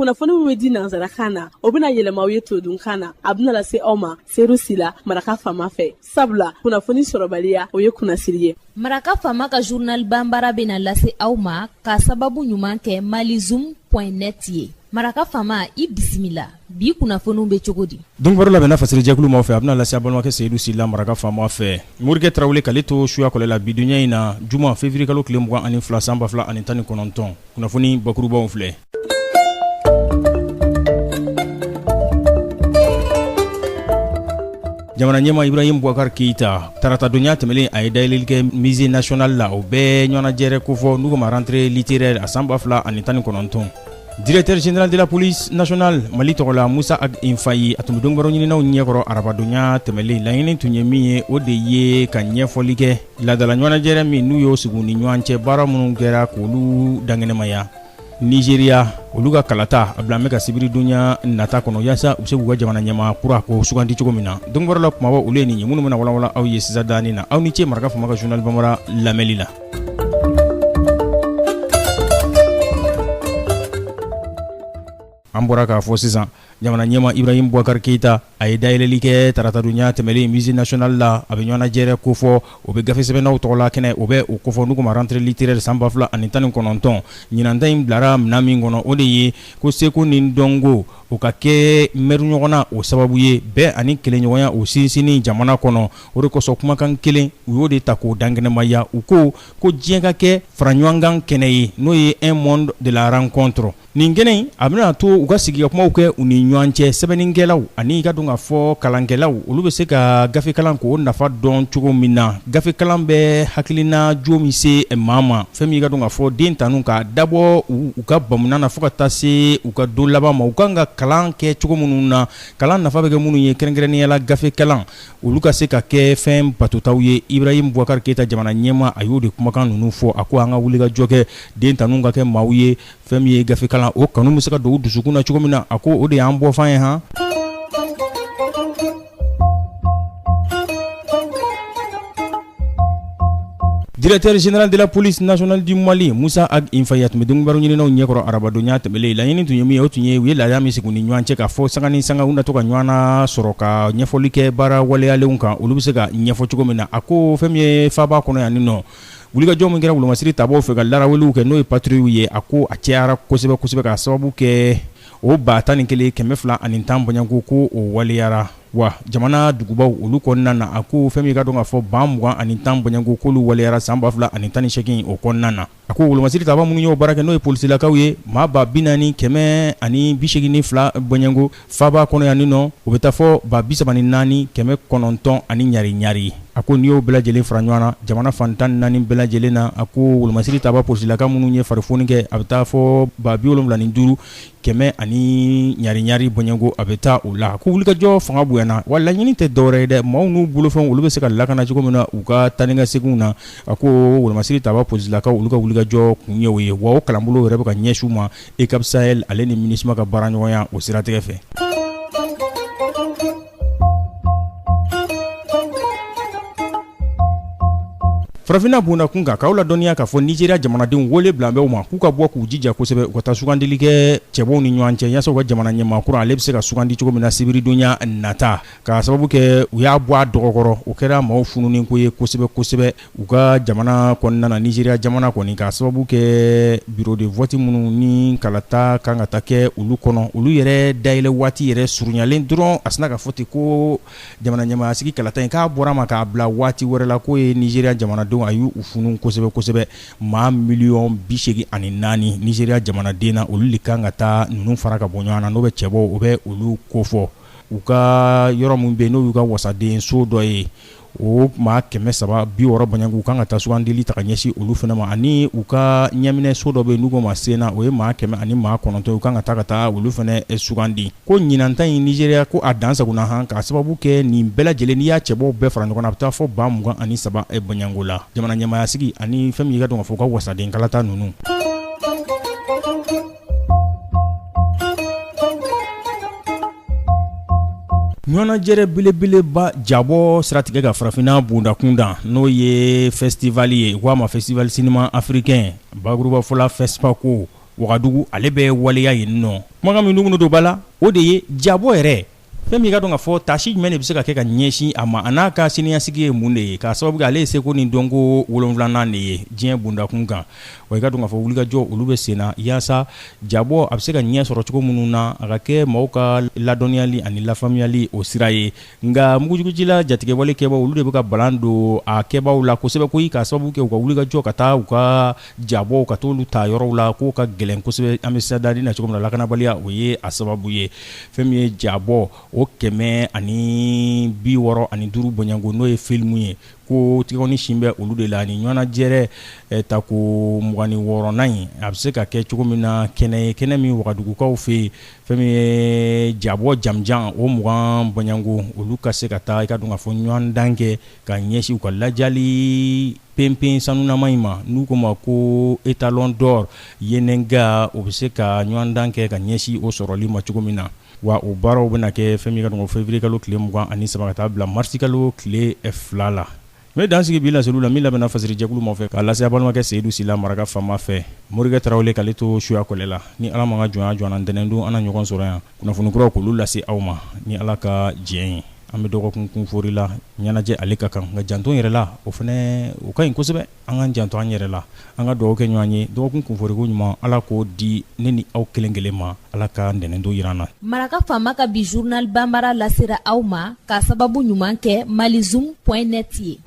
Kunnafoni min bɛ di nansarakan na, o bɛna yɛlɛma aw ye todunkan na. A bɛna lase aw ma Seyidu Sila, Maraka Faama fɛ. Sabula kunnafoni sɔrɔbaliya, o ye kunnasiri ye. Maraka Faama ka journal banbara bɛna lase aw ma ka sababu ɲuman kɛ malizoom point net ye. Maraka Faama, i bisimila. Bi kunnafoniw bɛ cogo di? Donkibaru labɛnna fasirijɛkulu maaw fɛ, a bɛna lase a balimakɛ Seyidu Sila, Maraka Faama fɛ. Morikɛ Tarawele k'ale to suya kɔlɛ la bidonya in na, juma février kalo tile 22 san 2019, kunnafoni bakurubaw filɛ. Jamana ɲɛmaa Ibrahim Boubacar Keita, taratadonya tɛmɛnen, a ye dayɛlɛli kɛ musée national la, o bɛ ɲɔgɔnnajɛrɛ kofɔ n'u ko ma rentrée littéraire a san 2019. Directeur général de la police nationale Mali tɔgɔ la, Musa Ag Infaye, a tun bɛ donkibaru ɲininaw ɲɛkɔrɔ arabadonya tɛmɛlen. Laɲini tun ye min ye, o de ye ka ɲɛfɔli kɛ laadala ɲɔgɔnnajɛrɛ min n'u y'o sigi u ni ɲɔgɔn cɛ, baara minnu kɛra k'olu dankɛnɛmaya. Nizeriya, olu ka kalata a bila bɛ ka sibiridonya nata kɔnɔ, yaasa u bɛ se k'u ka jamana ɲɛmaa kura ko sugandi cogo min na. Donkibaru la kumabaw, olu ye nin ye minnu bɛna walawala aw ye sisan daani na. Aw ni ce Maraka Faama ka journal bambara lamɛnli la. An bɔra k'a fɔ sisan, jamana ɲɛmaa Ibrahim Boubacar Keita, a ye dayɛlɛli kɛ taratadonya tɛmɛlen musée national la. A bɛ ɲɔgɔnnajɛrɛ kofɔ, o bɛ gafe sɛbɛnnaw tɔgɔla kɛnɛ, o bɛ o kofɔ n'u ko ma rentrée littéraire san 2019. Ɲinan ta in bilara minɛn min kɔnɔ, o de ye ko seko ni dɔnko, o ka kɛ mɛruɲɔgɔnna o sababu ye bɛn ani kelenɲɔgɔnya o sinsinni jamana kɔnɔ. O de kosɔn kumakan kelen, u y'o de ta k'o dankɛnɛmaya. U ko ko diɲɛ ka kɛ faraɲɔgɔnkan kɛnɛ ye, n'o ye un monde de la rencontre. Nin kɛnɛ in, a bɛna to u ka sigi ka kumaw kɛ u ni ɲɔgɔn cɛ. Sɛbɛnnikɛlaw ani ka dɔn k'a fɔ kalankɛlaw, olu bɛ se ka gafekalan k'o nafa dɔn cogo min na. Gafekalan bɛ hakilina jo min se maa ma, fɛn min ka dɔn k'a fɔ den tanu ka dabɔ u ka bamunan na fo ka taa se u ka don laban ma, u kan ka kalan kɛ cogo minnu na, kalan nafa bɛ kɛ minnu ye, kɛrɛnkɛrɛnnenya la gafekalan, olu ka se ka kɛ fɛn batotaw ye. Ibrahim Boubacar Keita, jamana ɲɛmaa, a y'o de kumakan ninnu fɔ. A ko an ka wulikajɔ kɛ, den tanu ka kɛ maaw ye, fɛn min ye gafe kalan, o kanu bɛ se ka don u dusukun na cogo min na. A ko o de y'an bɔfan ye han. Directeur général de la police nationale du Mali, Musa Ag Infaye, tun bɛ donkibaru ɲininaw ɲɛkɔrɔ arabadonya tɛmɛlen. Laɲini tun ye min ye, o tun ye u ye laada min sigi u ni ɲɔgɔn cɛ, k'a fɔ sanga ni sanga u na to ka ɲɔgɔn na sɔrɔ ka ɲɛfɔli kɛ baara waleyalenw kan, olu bɛ se ka ɲɛfɔ cogo min na. A ko fɛn min ye faaba kɔnɔ yan nin nɔ, wulikajɔ min kɛra wolomasiri tabaw fɛ ka laraweliw kɛ, n'o ye patrouille ye, a ko a cayara kosɛbɛ kosɛbɛ, k'a sababu kɛ o 11,210 bɔɲɔgɔnko ko o waleyara. Wa jamana dugubaw olu kɔnɔna na, a ko fɛn min ka dɔn k'a fɔ 20,010 bɔɲɔgɔnko k'olu waleyara san 2018 o kɔnɔna na. A ko wolomasiri taba minnu y'o baara kɛ, n'o ye polisilakaw ye, maa 40,182 bɔɲɔgɔnko faaba kɔnɔ yan nɔ, o bɛ taa fɔ 34,900 ani ɲari ɲari. A ko n'i y'o bɛɛ lajɛlen fara ɲɔgɔn na, jamana fan 14 bɛɛ lajɛlen na, a ko wolomasiri taba polisilaka minnu ye farifoni kɛ, a bɛ taa fɔ 75,100 ani ɲari ɲari bɔɲɔgɔnko, a bɛ taa o la. Ko wulikajɔ fanga bonyana wa laɲini tɛ dɔwɛrɛ ye dɛ, maaw n'u bolofɛnw, olu bɛ se ka lakana cogo min na u ka taa ni ka seginw na. A ko wolomasiri taba polisilakaw, olu ka wulikajɔ kun ye o ye, wa o kalanbolo yɛrɛ bɛ ka ɲɛsin u ma EUCAP Sahel ale ni MINUSMA ka baaraɲɔgɔnya o siratigɛ fɛ. Farafinna bonda kun kan, k'aw ladɔnniya k'a fɔ Nizeriya jamanadenw wele bila bɛ u ma k'u ka bɔ k'u jija kosɛbɛ, u ka taa sugandili kɛ cɛbɔw ni ɲɔgɔn cɛ, yaasa u ka jamana ɲɛmaa kura, ale bɛ se ka sugandi cogo min na sibiridonya nata, k'a sababu kɛ u y'a bɔ a dɔgɔkɔrɔ. O kɛra maaw fununen ko ye kosɛbɛ kosɛbɛ u ka jamana kɔnɔna na, Nizeriya jamana kɔni, k'a sababu kɛ bureau de vote minnu ni kalata kan ka taa kɛ olu kɔnɔ, olu yɛrɛ dayɛlɛ waati yɛrɛ surunyalen dɔrɔn, a sina ka fɔ ten ko jamana ɲɛmaaya sigi kalata in k'a bɔra ma k'a bila waati wɛrɛ la. K'o ye Nizeriya jamanadenw, a y'u funu kosɛbɛ kosɛbɛ. Maa 84 miliyɔn Nizeriya jamanaden na, olu de kan ka taa ninnu fara ka bɔ ɲɔgɔn na, n'o bɛ cɛbɔw, o bɛ olu kofɔ. U ka yɔrɔ min bɛ yen, n'o y'u ka wasaden so dɔ ye, o maa 360 bɔɲɔgɔnko u kan ka taa sugandili ta ka ɲɛsin olu fana ma. Ani u ka ɲɛminɛ so dɔ bɛ yen n'u k'o ma Sénat, o ye maa 109 u kan ka taa ka taa olu fana sugandi. Ko ɲinan ta in Nizeriya, ko a dan sagona han, k'a sababu kɛ nin bɛɛ lajɛlen, n'i y'a cɛbɔw bɛɛ fara ɲɔgɔn na, a bɛ taa fɔ 23,000 bɔɲɔgɔnko la, jamana ɲɛmaaya sigi ani fɛn min y'i ka dɔn k'a fɔ u ka wasaden kalata ninnu. Ɲɔgɔnnajɛrɛ belebeleba jabɔ siratigɛ ka farafinna bonda kunda, n'o ye festival ye, u k'a ma festival cinéma africain, bakurubafɔ la FESPACO. Wagadugu ale bɛ waleya yen nɔ. Kumakan min dun don ba la, o de ye jabɔ yɛrɛ fɛn min i ka dɔn k'a fɔ tasi jumɛn de bɛ se ka kɛ ka ɲɛsin a ma, a n'a ka siniɲɛsigi ye mun de ye, k'a sababu kɛ ale ye seko ni dɔnko 7nan de ye diɲɛ bondakun kan. Wa i ka dɔn k'a fɔ wulikajɔ olu bɛ sen na yaasa jabɔ a bɛ se ka ɲɛ sɔrɔ cogo minnu na, a ka kɛ maaw ka ladɔnniyali ani lafaamuyali o sira ye. Nka mugujugujila jatigɛwale kɛbaaw olu de bɛ ka balan don a kɛbaaw la kosɛbɛ koyi, k'a sababu kɛ u ka wulikajɔ ka taa u ka jabɔw ka t'olu ta yɔrɔw la k'o ka gɛlɛn kosɛbɛ. An bɛ sira na cogo min na, lakanabaliya o ye a sababu ye. Fɛn min ye jabɔ o 165 bɔɲɔgɔnko, n'o ye filimu ye, ko tigɛkɔni sin bɛ olu de la. Ni ɲɔgɔnnajɛrɛ tako 26nan in, a bɛ se ka kɛ cogo min na kɛnɛ ye, kɛnɛ min wagadugukaw fɛ yen, fɛn min ye jabɔ jamujan o 20 bɔɲɔgɔnko, olu ka se ka taa i ka dɔn k'a fɔ ɲɔgɔndan kɛ ka ɲɛsin u ka lajali penpen sanunama in ma, n'u ko ma ko étalon d'or Yennenga, o bɛ se ka ɲɔgɔndan kɛ ka ɲɛsin o sɔrɔli ma cogo min na. Wa o baaraw bɛna kɛ fɛn min ka dɔgɔ février kalo tile 23 ka taa bila mars kalo tile 2 la. N bɛ dan sigi bi laseliw la min labɛnna fasirijɛkulu ma fɛ k'a lase a balimakɛ Seyidu Sila maraka faama fɛ. Morikɛ Tarawele k'ale to suya kɔlɛ la. Ni Ala ma ka jɔnya jɔ an na, ntɛnɛndon an na ɲɔgɔn sɔrɔ yan kunnafoni kuraw k'olu lase aw ma ni Ala ka diɲɛ ye. An bɛ dɔgɔkun kunfori la, ɲɛnajɛ ale ka kan, nka janto yɛrɛ la, o fana o ka ɲi kosɛbɛ. An k'an janto an yɛrɛ la, an ka dugawu kɛ ɲɔgɔn ye. Dɔgɔkun kunforiko ɲuman, Ala k'o di ne ni aw kelen kelen ma. Ala ka ntɛnɛndon jira an na. Maraka faama ka bi journal banbara lasera aw ma k'a sababu ɲuman kɛ malizoom point net ye.